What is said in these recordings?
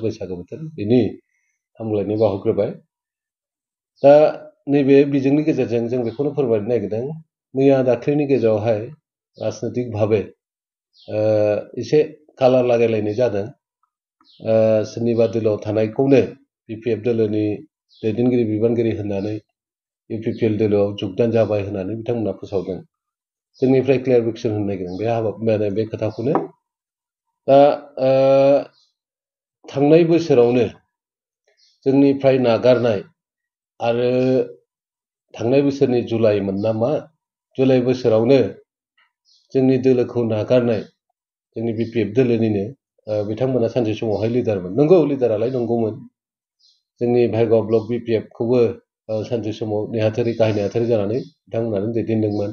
बैसागो बोथोर बेनि हामलायनाय बावहरग्रोबाय। दा नैबे बिजोंनि गेजेरजों जों बेखौनो फोरमायनो नागिरदों मैया दाख्लैनि गेजेरावहाय राजनैतिक भाबे एसे कालार लागायलायनाय जादों। सोरनिबा दोलोआव थानायखौनो बिपिएफ दोलोनि दैदेनगिरि बिबानगिरि होननानै इउपिपिएल दोलोआव जुगदान जाबाय होननानै बिथांमोना फोसावदों। जोंनिफ्राय क्लियारिफिकेसन होनो नागिरदों बे माने बे खोथाखौनो। दा थांनाय बोसोरावनो जोंनिफ्राय नागारनाय आरो थांनाय बोसोरनि जुलाइमोन नामा जुलाइ बोसोरावनो जोंनि दोलोखौ नागारनाय जोंनि बिपिएफ दोलोनिनो बिथांमोना सानसे समावहाय लिडारमोन। नंगौ लिडारालाय नंगौमोन। जोंनि भार्गव ब्लक बिपिएफखौबो सानसे समाव नेहाथारि गाहाय नेहाथारि जानानै बिथांमोनानो दैदेनदोंमोन।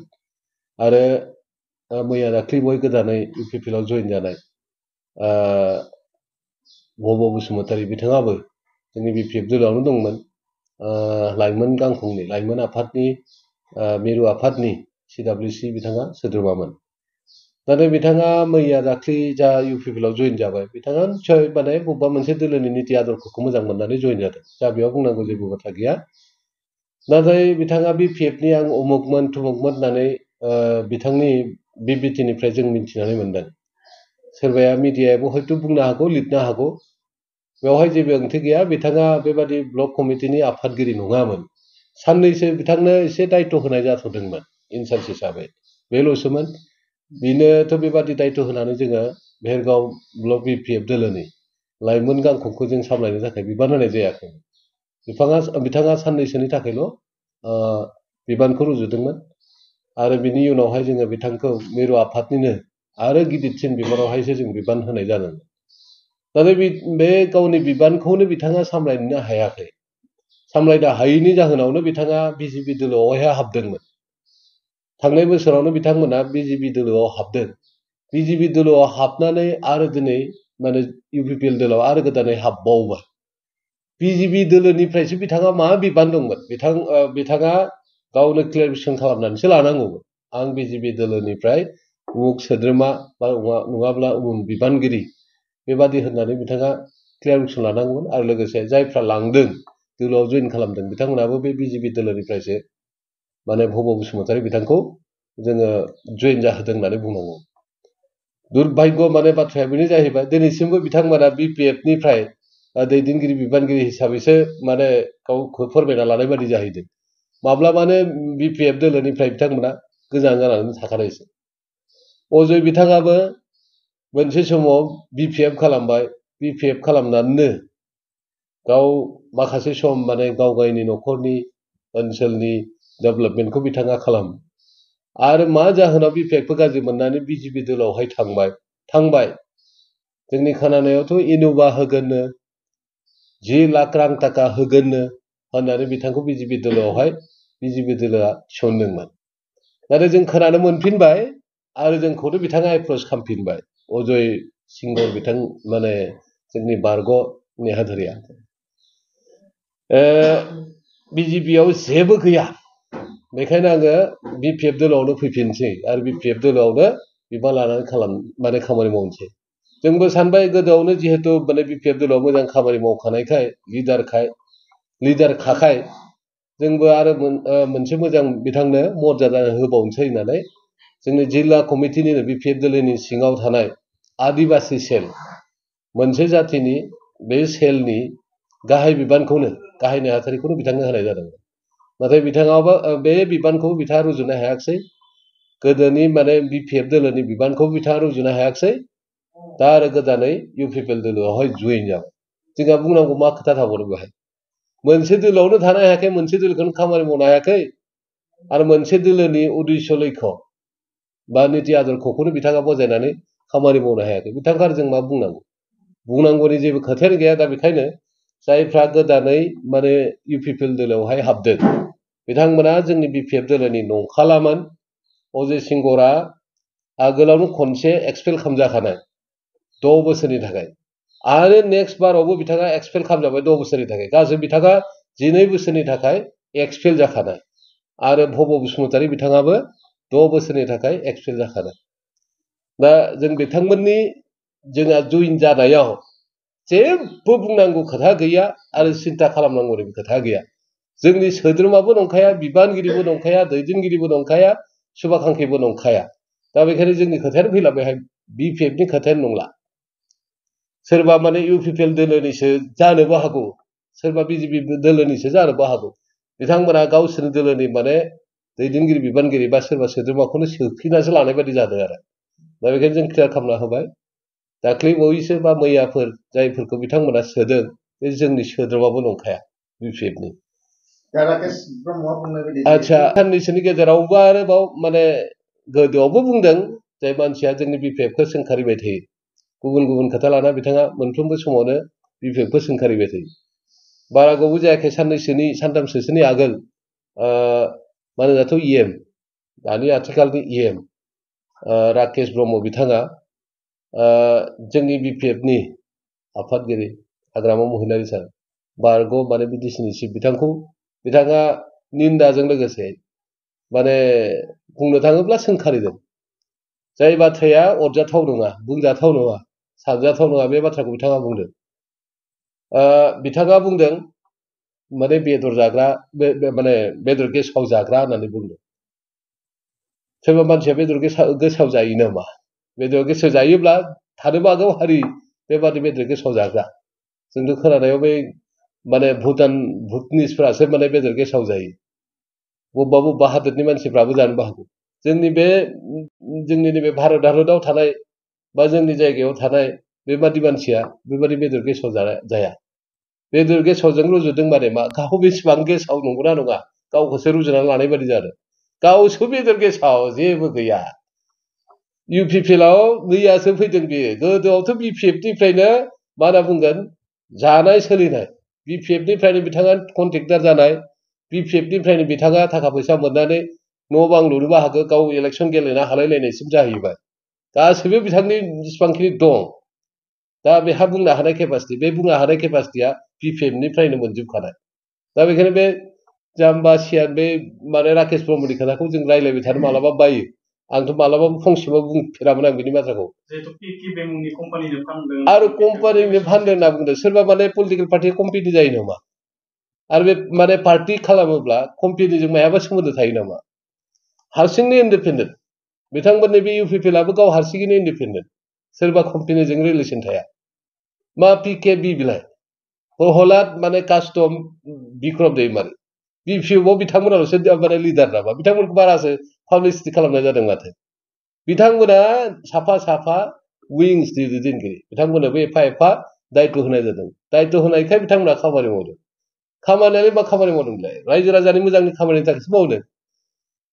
आरो मैया दाख्लै बय गोदानै इउपिपिएलआव जइन जानाय भब बसुमतारी बिथाङाबो जोंनि बिपिएफ दोलोआवनो दंमोन। लाइमोन गांखंनि लाइमोन आफादनि मिरु आफादनि सिडाब्लिउसि बिथाङा सोद्रोमामोन। नाथाय बिथाङा मैया दाख्लै जा इउपिपिएलआव जइन जाबाय बिथाङा निस्सय माने बबेबा मोनसे दोलोनि निति आदर्शखौ मोजां मोननानै जइन जादों। दा बेयाव बुंनांगौ जेबो बाथ्रा गैया। नाथाय बिथाङा बिपिएफनि आं उमुकमोन थुमुकमोन होननानै बिथांनि बिबृतिनिफ्राय जों मिथिनानै मोनदों। सोरबाया मिडियायाबो हयथ' बुंनो हागौ लिरनो हागौ। बेवहाय जेबो ओंथि गैया। बिथाङा बेबादि ब्लक कमिटिनि आफादगिरि नङामोन। साननैसो बिथांनो एसे दायित्व होनाय जाथ'दोंमोन इनचार्ज हिसाबै बेल'सोमोन। बिनोथ' बेबादि दायित्व होनानै जोङो भेरगाव ब्लक बिपिएफ दोलोनि लाइमोन गांखंखौ जों सामलायनो थाखाय बिबान होनाय जायाखै। बिथाङा साननैसोनि थाखायल' बिबानखौ रुजुदोंमोन। आरो बिनि उनावहाय जोङो बिथांखौ मिरु आफादनिनो आरो गिदिरसिन बिबानावहायसो जों बिबान होनाय जादों। नाथाय बे गावनि बिबानखौनो बिथाङा सामलायनो हायाखै। सामलायनो हायैनि जाहोनावनो बिथाङा बिजेपि दोलोआवहाय हाबदोंमोन। थांनाय बोसोरावनो बिथांमोना बिजेपि दोलोआव हाबदों। बिजेपि दोलोआव हाबनानै आरो दिनै माने इउपिपिएल दोलोआव आरो गोदानै हाबबावबाय। बिजेपि दोलोनिफ्रायसो बिथाङा मा बिबान दंमोन बिथाङा गावनो क्लियारिफिकेसन खालामनानैसो लानांगौमोन। आं बिजेपि दोलोनिफ्राय उमुक सोद्रोमा बा नङाब्ला उमुक बिबानगिरि बेबादि होननानै बिथाङा क्लियारिफिकेसन लानांगौमोन। आरो लोगोसे जायफ्रा लांदों दोलोआव जइन खालामदों बिथांमोनाबो बे बिजेपि दोलोनिफ्रायसो माने भब बसुमतारी बिथांखौ जोङो जइन जाहोदों होननानै बुंनांगौ। दुर्भाग्य माने बाथ्राया बेनो जाहैबाय दिनैसिमबो बिथांमोना बिपिएफनिफ्राय दैदेनगिरि बिबानगिरि हिसाबैसो माने गावखौ फोरमायना लानाय बादि जाहैदों। माब्लाबानो बिपिएफ दोलोनिफ्राय बिथांमोना गोजान जानानै थाखानायसो। अजय बिथाङाबो मोनसे समाव बिपिएफ खालामबाय। बिपिएफ खालामनानैनो गाव माखासे सम माने गाव गावनि न'खरनि ओनसोलनि डेभेलपमेन्टखौ बिथाङा खालामो। आरो मा जाहोनाव बिपिएफखौ गाज्रि मोननानै बिजेपि दोलोआवहाय थांबाय। जोंनि खोनानायावथ' इन'भा होगोननो 10 लाख रां थाखा होगोननो होननानै बिथांखौ बिजेपि दोलोआवहाय बिजेपि दोलोआ थिसनदोंमोन। नाथाय जों खोनानो मोनफिनबाय आरो जोंखौनो बिथाङा एप्रच खालामफिनबाय अजय सिंगर बिथां माने जोंनि बारग' नेहाथारिया। बिजेपिआव जेबो गैया। बेखायनो आङो बिपिएफ दोलोआवनो फैफिनसै आरो बिपिएफ दोलोआवनो बिबान लानानै खामानि मावनोसै। जोंबो सानबाय गोदोआवनो जिहेतु माने बिपिएफ दोलोआव मोजां खामानि मावखानायखाय लिडारखाय जोंबो आरो मोनसे मोजां बिथांनो मर्यादा होबावनोसै होननानै जोंनि जिल्ला कमिटिनिनो बिपिएफ दोलोनि सिङाव थानाय आदिबासि सेल मोनसे जाथिनि बे सेलनि गाहाय बिबानखौनो गाहाय नेहाथारिखौनो बिथांनो होनाय जादों। नाथाय बिथाङाबो बे बिबानखौ बिथाङा रुजुनो हायाखिसै। गोदोनि माने बिपिएफ दोलोनि बिबानखौ बिथाङा रुजुनो हायाखिसै। दा आरो गोदानै इउपिपिएल दोलोआवहाय जइन जाबाय। जोंहा बुंनांगौ मा खोथा थाबावदों बेहाय। मोनसे दोलोआवनो थानो हायाखै, मोनसे दोलोखौनो खामानि मावनो हायाखै आरो मोनसे दोलोनि उद्देश्य लक्ष्य बा निति आदर्शखौनो बिथाङा बजायनानै खामानि मावनो हायाखै। बिथांखौ आरो जों मा बुंनांगौनि जेबो खोथायानो गैया। दा बेखायनो जायफ्रा गोदानै माने इउपिपिएल दोलोआवहाय हाबदों बिथांमोना जोंनि बिपिएफ दोलोनि नंखालामोन। अजय सिंगरा आगोलावनो खनसे एक्सपेल खालामजाखानाय 6 बोसोरनि थाखाय आरो नेक्स्ट बारावबो बिथाङा एक्सपेल खालामजाबाय 6 बोसोरनि थाखाय। गासै बिथाङा 12 बोसोरनि थाखाय एक्सपेल जाखानाय आरो भब बसुमतारी बिथाङाबो 6 बोसोरनि थाखाय एक्सपेल जाखानाय। दा जों बिथांमोननि जोंहा जइन जानायाव जेबो बुंनांगौ खोथा गैया आरो सिन्था खालामनांगौनि खोथा गैया जोंनि सोद्रोमाबो नंखाया बिबानगिरिबो नंखाया दैदेनगिरिबो नंखाया सुभाखांखिबो नंखाया दा बेखायनो जोंनि खोथायानो फैला बेहाय बिपिएफनि खोथायानो नंला सोरबा माने इउपिपिएल दोलोनिसो जानोबो हागौ सोरबा बिजेपि दोलोनिसो जानोबो हागौ बिथांमोना गावसोरनि दोलोनि माने दैदेनगिरि बिबानगिरि बा सोरबा सोद्रोमाखौनो सोफिनासो लानाय बायदि जादों आरो दा बेखायनो जों क्लियार खालामना होबाय दाख्लै बावैसो बा मैयाफोर जायफोरखौ बिथांमोना सोदों बे जोंनि सोद्रोमाबो नंखाया बिपिएफनि आच्छा साननैसोनि गेजेरावबो आरोबाव माने गोदोआवबो बुंदों जाय मानसिया जोंनि बिपिएफखौ सोंखारिबाय थायो गुबुन गुबुन खोथा लाना बिथाङा मोनफ्रोमबो समावनो बिपिएफखौ सोंखारिबाय थायो बारा गोबाव जायाखै सानथामसोनि आगोल मा होनो दाथ' इएम दानि आथिखालनि इएम राकेश ब्रह्म बिथाङा जोंनि बिपिएफनि आफादगिरि हाग्रामा महिलारि सार बारग' माने बिटिसिनि चिफ बिथाङा निन्दाजों लोगोसे माने बुंनो थाङोब्ला सोंखारिदों जाय बाथ्राया अरजाथाव नङा बुंजाथाव नङा सानजाथाव नङा बे बाथ्राखौ बिथाङा बुंदों माने बेदर जाग्रा माने बेदर गेसाव जाग्रा होननानै बुंदों सोरबा मानसिया बेदर गेसाव जायो नामा बेदर गेसाव जायोब्ला थानोबो हागौ हारि बेबादि बेदर गेसाव जाग्रा जोंथ' खोनानायाव बै माने भुटानिसफ्रासो माने बेदर गेसाव जायो बबेबा हादोरनि मानसिफ्राबो जानोबो हागौ जोंनि नैबे भारत हादराव थानाय बा जोंनि जायगायाव थानाय बेबादि मानसिया बेबादि बेदर गेसाव जाया बेदर गेसावजों रुजुदों माने मा गाव बेसेबां गेसाव नंगौना नङा गावखौसो रुजुनानै लानाय बादि जादों गावसो बेदर गेसाव जेबो गैया इउपिपिएलआव मैयासो फैदों बेयो गोदोआवथ' बिपिएफनिफ्रायनो मा होनना बुंगोन जानाय सोलिनाय बिपिएफनिफ्रायनो बिथाङा कन्ट्रेक्टर जानाय बिपिएफनिफ्रायनो बिथाङा थाखा फैसा मोननानै न' बां लुनोबो हागौ गाव इलेक्सन गेलेनो हालायलायनायसिम जाहैबाय गासैबो बिथांनि जेसेबांखिनि दं दा बेहा बुंनो हानाय केपासिटि बे बुंनो हानाय केपासिटिया बिपिएफनिफ्रायनो मोनजोबखानाय दा बेखायनो बे जाम्बा सियान बे माने राकेश ब्रह्मनि खोथाखौ जों रायज्लायबाय थानो मालाबा बायो आंथ' मालाबाबो फंसेबो बुंफेरामोन आं बिनि बाथ्राखौ आरो कम्पानिनो फानदों होनना बुंदों सोरबा माने पलिटिकेल पार्टिया कम्पेनि जायो नामा आरो बे माने पार्टि खालामोब्ला कम्पेनिजों मायाबा सोमोन्दो थायो नामा हारसिंनो इन्डिपेन्डेन्ट बिथांमोननि बे इउपिपिएलआबो गाव हारसिङैनो इन्डिपेन्डेन्ट सोरबा कम्पेनिजों रिलेसन थाया मा पिकेबि बिलाय प्रहलाद माने कास्टम बिक्रम दैमारि बिपिएफआव बिथांमोनाल'सो माने लिडार नामा बिथांमोनखौ बारासो पाब्लिसिटि खालामनाय जादों माथो बिथांमोना साफा साफा विंसनि दैदेनगिरि बिथांमोननोबो एफा एफा दायित्व होनाय जादों दायित्व होनायखाय बिथांमोना खामानि मावदों खामानियालाय मा खामानि मावदोंलाय रायजो राजानि मोजांनि खामानिनि थाखायसो मावदों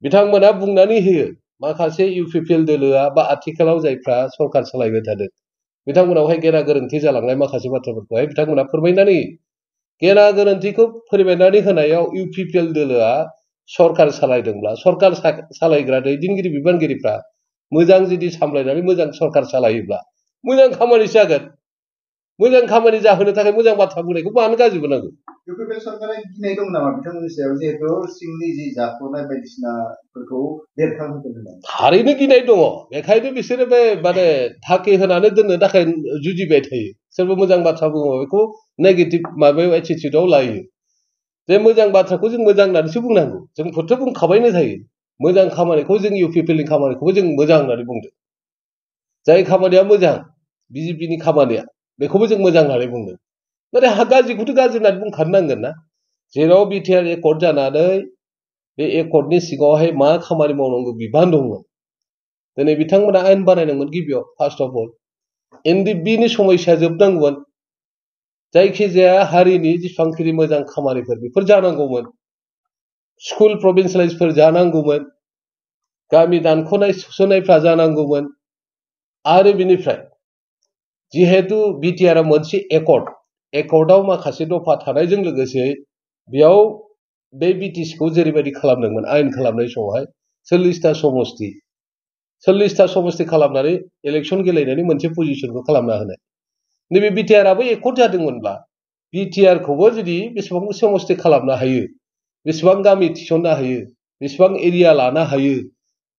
बिथांमोना बुंनानै होयो माखासे इउपिपिएल दोलोआ बा आथिखालाव जायफ्रा सरकार सालायबाय थादों बिथांमोनावहाय गेना गोरोन्थि जालांनाय माखासे बाथ्राफोरखौहाय बिथांमोना फोरमायनानै गेना गोरोन्थिखौ फोरमायनानै होनायाव इउपिपिएल दोलोआ सरकार सालायदोंब्ला सरकार सालायग्रा दैदेनगिरि बिबानगिरिफ्रा मोजां जुदि सामलायनानै मोजां सरकार सालायोब्ला मोजां खामानि जागोन मोजां खामानि जाहोनो थाखाय मोजां बाथ्रा बुंनायखौ मानो गाज्रि बुंनांगौ इउपिपिएल सरकारा गिनाय दं नामा बिथांमोननि सायाव जिहेतु सिंनि जि जाफुनाय बायदिसिनाफोरखौ बेरखांहोदों थारैनो गिनाय दङ बेखायनो बिसोरो बे माने थाखि होनानै दोननो थाखाय जुजिबाय थायो सोरबा मोजां बाथ्रा बुङो बेखौ नेगेटिभ माबायाव एटिटिउडआव लायो जे मोजां बाथ्राखौ जों मोजां होननानैसो बुंनांगौ जोंफोरथ' बुंखाबायनो थायो मोजां खामानिखौ जों इउपिपिएलनि खामानिखौबो जों मोजां होननानै बुंदों जाय खामानिया मोजां बिजेपिनि खामानिया बेखौबो जों मोजां होननानै बुंदों नाथाय गाज्रिखौथ' गाज्रि होननानै बुंखानो नांगोन ना जेराव बिटिआर एकर्ड जानानै बे एकर्डनि सिङावहाय मा खामानि मावनांगौ बिबान दंमोन दिनै बिथांमोना आयेन बानायनांगोन गिबियाव फार्स्ट अफ अल एनडिबिनि समयसाया जोबनांगौमोन जायखिजाया हारिनि जेसेबांखिनि मोजां खामानिफोर बेफोर जानांगौमोन स्कुल प्रभिन्सियेलाइजफोर जानांगौमोन गामि दानख'नाय सुस्रांनायफ्रा जानांगौमोन आरो बिनिफ्राय जिहेतु बिटिआरआ मोनसे एकर्डआव माखासे दफा थानायजों लोगोसे बेयाव बे बिटिसिखौ जेरैबायदि खालामदोंमोन आयेन खालामनाय समावहाय 40टा समस्ति खालामनानै इलेक्सन गेलेनायनि मोनसे पजिशनखौ खालामना होनाय नैबे बिटिआरआबो एकर्ड जादोंमोनब्ला बिटिआरखौबो जुदि बेसेबां समस्ति खालामनो हायो बेसेबां गामि थिसननो हायो बेसेबां एरिया लानो हायो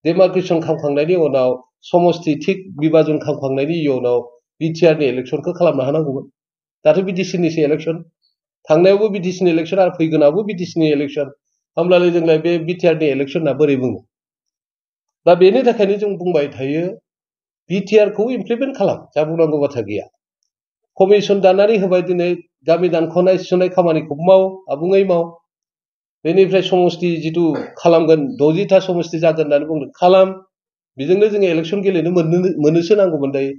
डेमार्केसन खालामखांनायनि उनाव समस्ति थिक बिभाजन खालामखांनायनि उनाव बिटिआरनि इलेक्सनखौ खालामनो हानांगौमोन दाथ' बिटिसिनिसो इलेक्सन थांनायावबो बिटिसिनि इलेक्सन आरो फैगोनावबो बिटिसिनि इलेक्सन होमब्लालाय जोंलाय बे बिटिआरनि इलेक्सना बोरै बुङो दा बेनि थाखायनो जों बुंबाय थायो बिटिआरखौ इमप्लिमेन्ट खालाम जा बुंनांगौ बाथ्रा गैया कमिसन दानानै होबाय दिनै गामि दानख'नाय सुनाय खामानिखौ माव आबुङै माव बेनिफ्राय समष्टि जिथु खालामगोन 60टा समष्टि जागोन होननानै बुंदों खालाम बेजोंनो जोङो इलेक्सन गेलेनो मोननोसो नांगौमोन दायो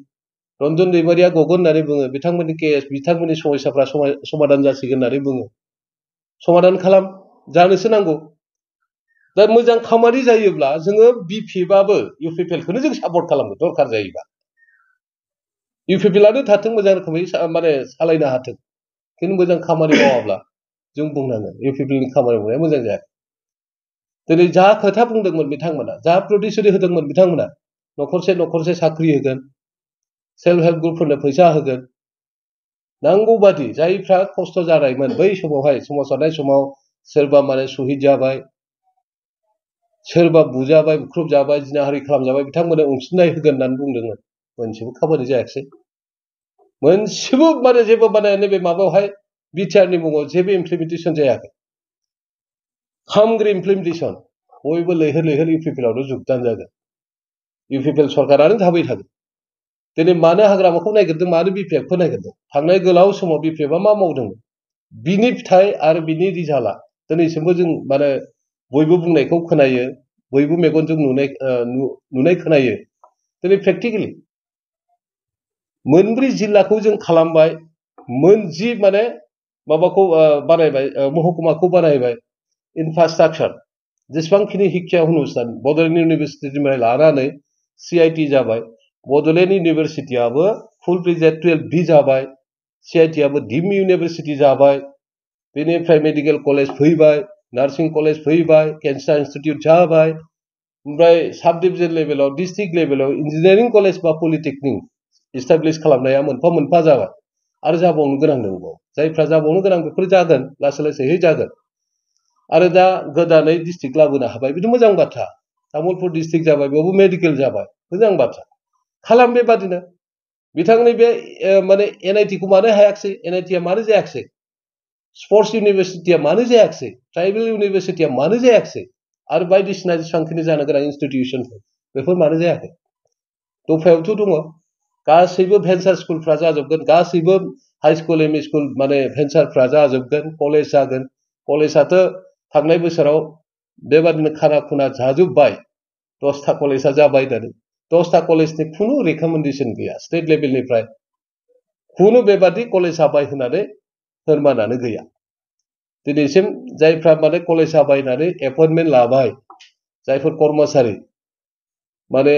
रन्जन दैमारिया गगोन होननानै बुङो बिथांमोननि केस बिथांमोननि समस्याफ्रा समाधान जासिगोन होननानै बुङो समाधान खालाम जानोसो नांगौ दा मोजां खामानि जायोब्ला जोङो बिपिएफआबो इउपिपिएलखौनो जों सापर्ट खालामो दरखार जायोबा इउपिपिएलआनो थाथों मोजां रोखोमै माने सालायनो हाथों खिन्थु मोजां खामानि मावाब्ला जों बुंनांगोन इउपिपिएलनि खामानि मावनाया मोजां जायाखै दिनै जा खोथा बुंदोंमोन बिथांमोना जा प्रतिश्रुति होदोंमोन बिथांमोना न'खरसे साख्रि होगोन सेल्फ हेल्प ग्रुपफोरनो फैसा होगोन नांगौ बादि जायफ्रा खस्थ' जानायमोन बै समावहाय सोमावसारनाय समाव सोरबा माने शहीद जाबाय सोरबा बुजाबाय बुख्रुबजाबाय जिनाहारि खालामजाबाय बिथांमोननो अनसुंथाइ होगोन होननानै बुंदोंमोन मोनसेबो खामानि जायाखिसै मोनसेबो माने जेबो माने नैबे माबायावहाय बिटिआरनि मुङाव जेबो इमप्लिमेन्टेसन जायाखै हामग्रे इमप्लिमेन्टेसन बयबो लैहोर लैहोर इउपिपिएलआवनो जुगदान जागोन इउपिपिएल सरकारानो थाबाय थागोन दिनै मानो हाग्रामाखौ नायगिरदों मानो बिपिएफखौ नायगिरदों थांनाय गोलाव समाव बिपिएफआ मा मावदोंमोन बिनि फिथाइ आरो बिनि रिजाल्टआ दिनैसिमबो जों माने बयबो बुंनायखौ खोनायो बयबो मेगनजों नुनाय खोनायो दिनै प्रेक्टिकेलि मोनब्रै जिल्लाखौ जों खालामबाय मोनजि माने माबाखौ बानायबाय महकुमाखौ बानायबाय इनफ्रास्ट्राक्चार जेसेबांखिनि शिक्षा अनुस्थान बड'लेण्ड इउनिभारसिटिनिफ्राय लानानै CIT जाबाय बड'लेण्ड इउनिभारसिटियाबो फुल प्लेजेड 12B जाबाय CITआबो डिम्ड इउनिभारसिटि जाबाय बेनिफ्राय मेडिकेल कलेज फैबाय नार्सिं कलेज फैबाय केन्सार इन्स्टिट्यूट जाबाय ओमफ्राय साब डिभिजन लेभेलाव डिस्ट्रिक्ट लेभेलाव इन्जिनियारिं कलेज बा पलिटेकनिक इस्टाब्लिश खालामनाया मोनफा मोनफा जाबाय आरो जाबावनो गोनां दंबावो जायफ्रा जाबावनो गोनां बेफोर जागोन लासै लासैहै जागोन आरो दा गोदानै डिस्ट्रिक्ट लाबोनो हाबाय बिदि मोजां बाथ्रा तामुलपुर डिस्ट्रिक्ट जाबाय बेयावबो मेडिकेल जाबाय मोजां बाथ्रा खालाम बेबादिनो बिथांनि बे माने NITखौ मानो हायाखिसै NITआ मानो जायाखिसै स्पर्ट्स इउनिभारसिटिया मानो जायाखिसै ट्राइबेल इउनिभारसिटिया मानो जायाखिसै आरो बायदिसिना जेसेबांखिनि जानो गोनां इन्स्टिटिउसनफोर बेफोर मानो जायाखै दफायावथ' दङ गासैबो भेन्सार स्कुलफ्रा जाजोबगोन गासैबो हाई स्कुल ME स्कुल माने भेन्सारफ्रा जाजोबगोन कलेज जागोन कलेजआथ' थांनाय बोसोराव बेबादिनो खाना खुना जाजोब्बाय 10टा कलेजआ जाबाय होननानै 10टा कलेजनि खुनु रेकमेन्डेसन गैया स्टेट लेभेलनिफ्राय खुनु बेबादि कलेज जाबाय होननानै फोरमानानो गैया दिनैसिम जायफ्रा माने कलेज जाबाय होननानै एपइन्टमेन्ट लाबाय जायफोर कर्मचारि माने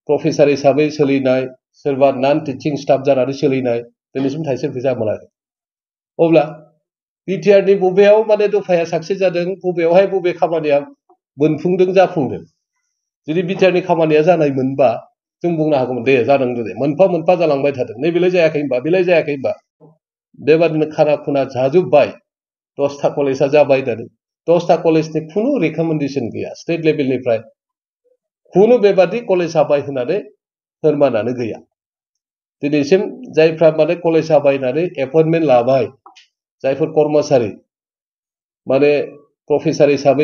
प्रफेसार हिसाबै सोलिनाय सोरबा नन टिचिं स्टाफ जानानै सोलिनाय दिनैसिम थाइसे फैसा मोनाखै अब्ला बिटिआरनि बबेयाव माने दफाया साक्सेस जादों बबेयावहाय बबे खामानिया मोनफुंदों जाफुंदों जुदि बिटिआरनि खामानिया जानाय मोनबा जों बुंनो हागौमोन दे जादों दे मोनफा मोनफा जालांबाय थादों नैबेलाय जायाखै होनबा बेलाय जायाखै होनबा बेबादिनो खाना खुना जाजोब्बाय 10टा कलेजआ जाबाय होननानै 10टा कलेजनि खुनु रेकमेन्डेसन गैया स्टेट लेभेलनिफ्राय खुनु बेबादि कलेज जाबाय होननानै फोरमानानो गैया दिनैसिम जायफ्रा माने कलेज जाबाय होननानै एपइन्टमेन्ट लाबाय जायफोर कर्मचारि माने प्रफेसार हिसाबै